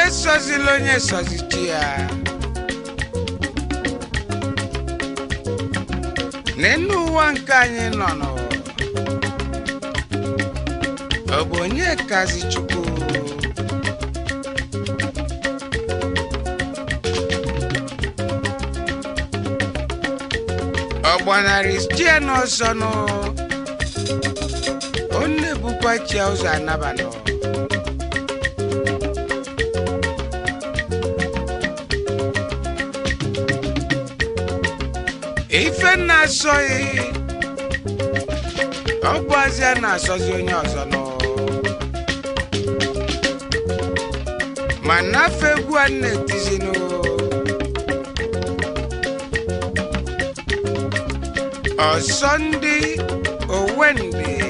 Sọzila onye sọzi chi ya n'elu ụwa nke anyị nọ nụ, ọ bụ onye kazi Chukwu? Ọ gbanarị chi ya n'ọsọ nụ, ọ na-ebukwa chi ya ụzọ anabanụ. Ife na-asọghị ọ bụ azịa na-asọzi onye ọzọ nụ, ma nafe egwu a na-etizinụ. Ọsọ ndị owendị.